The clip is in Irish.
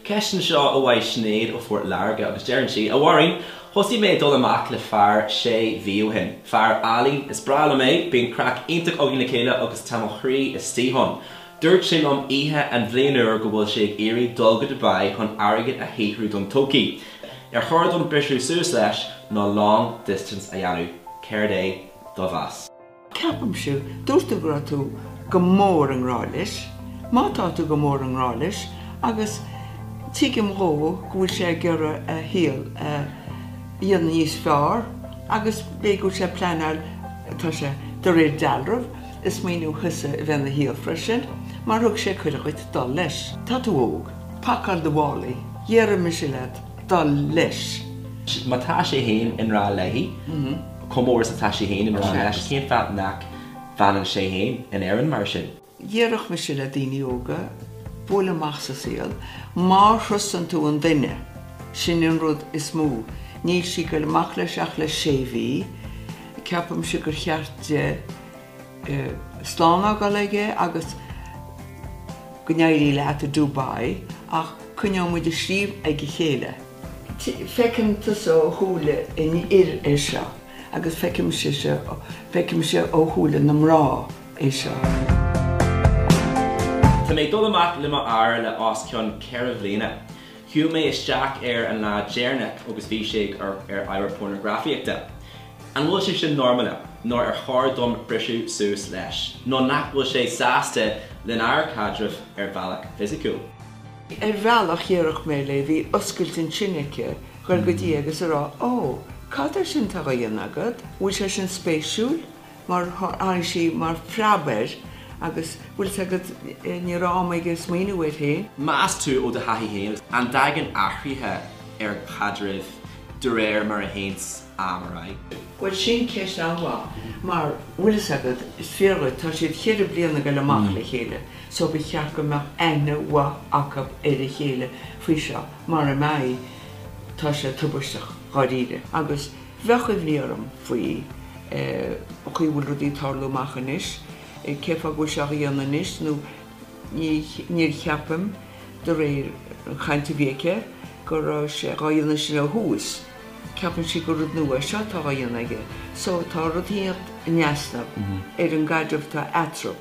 Ceist anseo ó uaidh Sinéad ó Phort Láirge agus deireann sí, A Mháirín, thosaigh mé ag dul amach le fear sé mhí ó shin. Fear álainn, is breá liom é, bíonn craic iontach againn le chéile agus tá mo chroí istigh ann. Dúirt sé liom oíche an bhliain úr go bhfuil sé ag iarraidh dul go Dubai chun airgead a shaothrú don todhchaí. Ar chóir dom briseadh suas leis nó long distance a dhéanamh? Céard é do mheas? Ceapaimse, dúirt tú go raibh tú go mór i ngrá leis. Má tá tú go mór i ngrá leis, agus tuigim dhó go bhfuil sé ag iarraidh a shaol a dhéanamh níos fearr agus b'fhéidir go bhfuil sé ag pleanáil, tá sé, de réir dealraimh, ag smaoineamh thusa a bheith ina shaol freisin, mar thug sé cuireadh dhuit dul leis. Tá tú óg. Pacáil do mhálaí. Déarfaidh mise leat dul leis. Má tá sé féin i ngrá léi, chomh mór is atá sí féin i ngrá leis, cén fáth nach bhfanann sé féin in Éirinn mar sin? Déarfadh mise le daoine óga, buail amach sa saol, má thrustann tú an duine, sin an rud is mó. Níl sí ag goil amach leis ach le sé mhí. Ceapaimse gur cheart di slán a fhágáil aige agus go n-éirí leat i Dubai ach coinneoidh muid ag scríobh ag a chéile. Feiceann tusa ó shúile an fhir é seo agus feicimse, feicimse ó shúile na mná é seo. Tá mé ag dul amach le mo fhear le os cionn 4 bhliana. Chuaigh mé isteach air an lá deireanach agus bhí sé ag amharc ar ábhar pornagrafaíochta. An bhfuil sé sin normálach, nó ar chóir dom briseadh suas leis, nó nach bhfuil sé sásta lenár caidreamh ar bhealach fisiciúil? Ar bhealach, déarfadh mé léi, bhí oscailt ansin aici, dhul go dtí agus a rá, Ó, cad é sin atá á dhéanamh agat? Bhfuil sé sin spéisiúil? Mar tháinig sí mar phreab air agus, bhfuil 's agat, ní raibh am aige smaoineamh air féin. Meas tú ó do thaithí féin, an dtagann athruithe ar chaidrimh de réir mar a théanns am ar aghaidh? Bhuel, sin ceist an-mhaith, mar, bhfuil 'fhios agat, is fíor dhuit, tá siad cheithre bliana ag goil amach le chéile. so ba cheart go mbeadh aithne mhaith acu ar a chéile faoi seo, mara mbeidh, tá sé tubaisteach, dháiríre. Agus bheadh imní orm faoi an chaoi a bhfuil rudaí ag tarlú amach anois, cé fáth go bhfuil sé á dhéanamh anois, nó ní, níor cheapaim, de réir an chaint a bhí aici, go raibh sé dhá dhéanamh sin ó thús. Ceapann sí gur rud nua é seo atá á dhéanamh aige, so tá rud inteacht in easnamh ar an gcaidreamh atá eatarthu.